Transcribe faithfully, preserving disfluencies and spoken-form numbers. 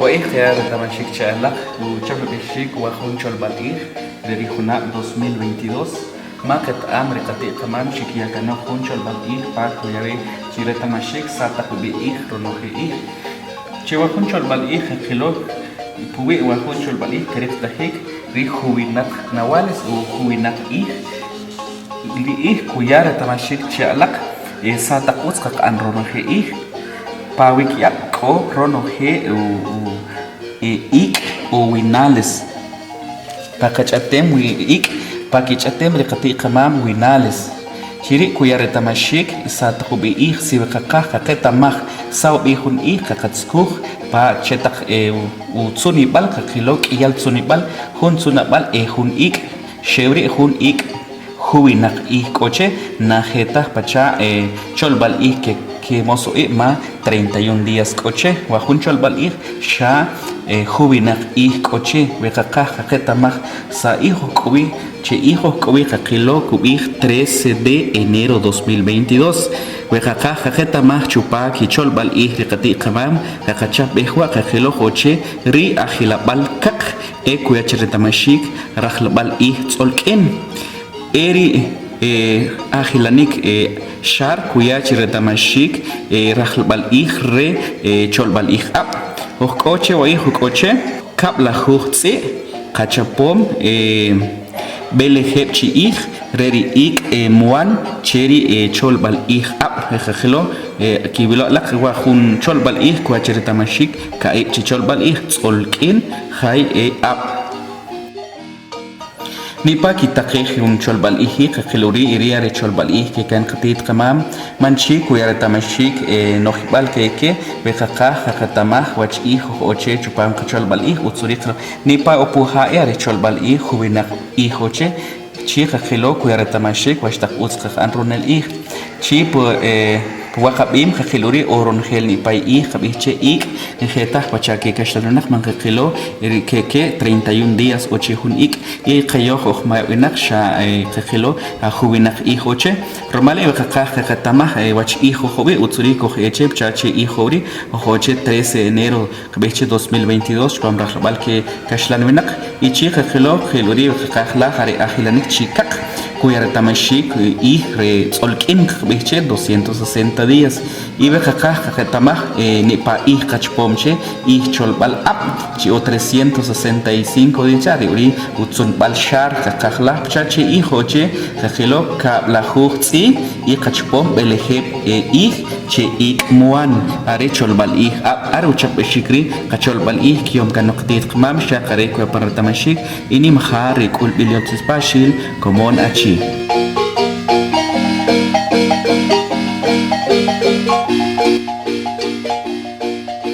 Wa'ij kaya retamaxik che alaq kuchapab'ixik wa jun cholb'al q'ij re ri junab' dos mil veintidós. Ma qeta'am ri qati' qamam xkiya kanoq jun cholb'al q'ij pa kuya ri chi retamaxik sa' taq ub'i q'ij ronojel q'ij. Che wa jun cholb'al q'ij qaqilo puwi' wa jun cholb'al q'ij keriqtajik ri juwinaq nawales o juwinaq q'ij. Ri q'ij kuya retamaxik che alaq e sa' taq utz qaqa'an ronojel q'ij. Pa wikiq'ab' k'o ronojel u, u, e ik' o winales. Pa qach'a'tem wi ik', pa kich'a'tem ri qati' qamam winales. Chi ri' kuya retamaxik sa' taq ub'i q'ij si we qaqaj qaqeta'maj sa' ub'i jun q'ij qaqatzukuj pa che taq e u, utzunib'al qaqilo k'iyal tzunib'al, jun tzunab'al e jun ik', xew ri' jun ik' juwinaq q'ij k'o che, na je taj pacha' e cholb'al q'ij ke, kemoso ib' ma treinta y un días k'o che. Wa jun cholb'al q'ij xa e juwinaq q'ij k'o che. We qaqaj qaqeta'maj sa' q'ij oj k'o wi, che q'ij oj k'o wi qaqilo kub'ij trece de enero dos mil veintidós. We qaqaj qaqeta'maj chupa kicholb'al q'ij ri qati' qamam, qaqachapb'ej wa' qaqiloj o che ri ajilab'al kaq e kuya chi retamaxik rajlab'al q'ij tz'ol k'in. E ri e, ajilanik e, xar kuya chi retamaxik e, rajlab'al q'ij re e, cholb'al q'ij q'ab'. Oj k'o che wa'ij oj k'o che kab'lajuj tz'i' qachapom e, b'elejeb' chi q'ij re ri ik' e, mwan che ri e, cholb'al q'ij q'ab'. E qajilo e, kiwilo alaq wa jun cholb'al q'ij kuya chi retamaxik ka'ib' chi cholb'al q'ij tz'ol k'in jay e q'ab'. Nipa kitaqej jun cholb'al q'ij qaqil uri' y ri' are cholb'al q'ij kekan qatit qamam, man chi kuya retamaxik e, nojib'al ke ke we qaqaj qaqeta'maj wach q'ij oj o che chupam qacholb'al q'ij utz uriq. Nipa o puja' e are cholb'al q'ij juwinaq q'ij o che chi qaqilo kuya retamaxik wach taq utz qaqa'an ronel q'ij. Chi pu e, pu waqab'im qaqil uri' o ronojel nipa q'ij qab'ij che ik', njetaj pacha' ke kaxlan winaq man qaqilo ri ke ke treinta y un días o chi jun ik'. Y qayoj oj mayab' winaq xa e, qaqilo ajuwinaq q'ij o che. Rumal e we qaqaj qaqeta'maj e, wach q'ij oj o wi utz uri' koj e che pacha' che q'ij oj uri' oj o che trece enero qab'ij che dos mil veintidós chupam rajlab'al ke kaxlan winaq. Y chi qaqilo qil uri' we qaqaj laj are ajilanik chi kaq kuya retamaxik q'ij re tz'ol k'in qab'ij che doscientos sesenta días. Y we qaqaj qaqeta'maj e, nipa q'ij qachapom che q'ij cholb'al q'ab' chi o trescientos sesenta y cinco días cha' re uri' utzunb'al xar qaqaj laj pacha' che q'ij o che qaqilo kab'lajuj tz'i' y qachapom b'elejeb' e, q'ij che ik' mwan are cholb'al q'ij q'ab'. Are uchapb'exik ri' qacholb'al q'ij kiyom kanoq tit qamam xaq are kuya pan retamaxik y nimajal re k'ulb'il yotz'ispaxil komon achi.